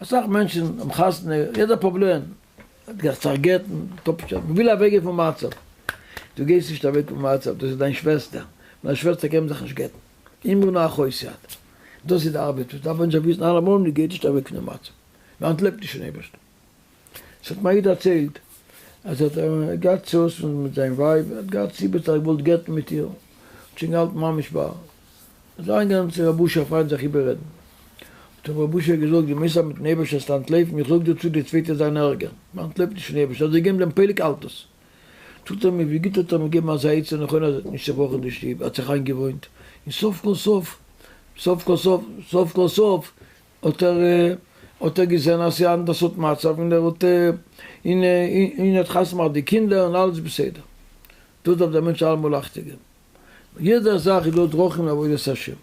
אסאך מענטשן האבן חתונה, יעדע פראבלעם, האט זיך גט'ן, מען וויל אוועק גיין פון מצב, דו גייסט נישט אוועק פון מצב, דאס איז דיין שוועסטער, מיט א שוועסטער קען מען זיך נישט גט'ן, אמרי נא אחותי את, דאס איז די ארבעט, דאס דארף מען זיך וויסן אלעמאל, מען גייט נישט אוועק פון די מצב, מען אנטלויפט נישט פון אייבערשטן. עס האט מיר א איד דערציילט אז ער האט געהאט צרות מיט זיין ווייב, ער האט געהאט סיבות אז ער געוואלט גט'ן מיט איר, האט שוין געהאלטן ממש ביי, איז אריינגעגאנגען צו רב אשר פיין זיך איבעררעדן, האט אים רב אשר געזאגט, דו מיינסט אז מיטן אייבערשטן וועסטו אנטלויפן, איך זאג דיר צו די צווייטע זיין ערגער, מען אנטלויפט נישט פון אייבערשטן, אז זיי געבן דעם פלג האלט עס. זאגט ער מיר ווי גוט האט ער מיר געגעבן אזא עצה נכונה אז ער האט נישט צעבראכן די שטוב, ער האט זיך איינגעוואוינט, און סוף כל סוף, סוף כל סוף, סוף כל סוף האט ער האט ער געזען אז ס'איז א אנדער סארט מצב און ער האט און און האט חתונה געמאכט די קינדער און אלעס בסדר. דאס דארף דער מענטש אלעמאל אכטונג געבן. יעדע זאך איז דא דרכים אין עבודת השם.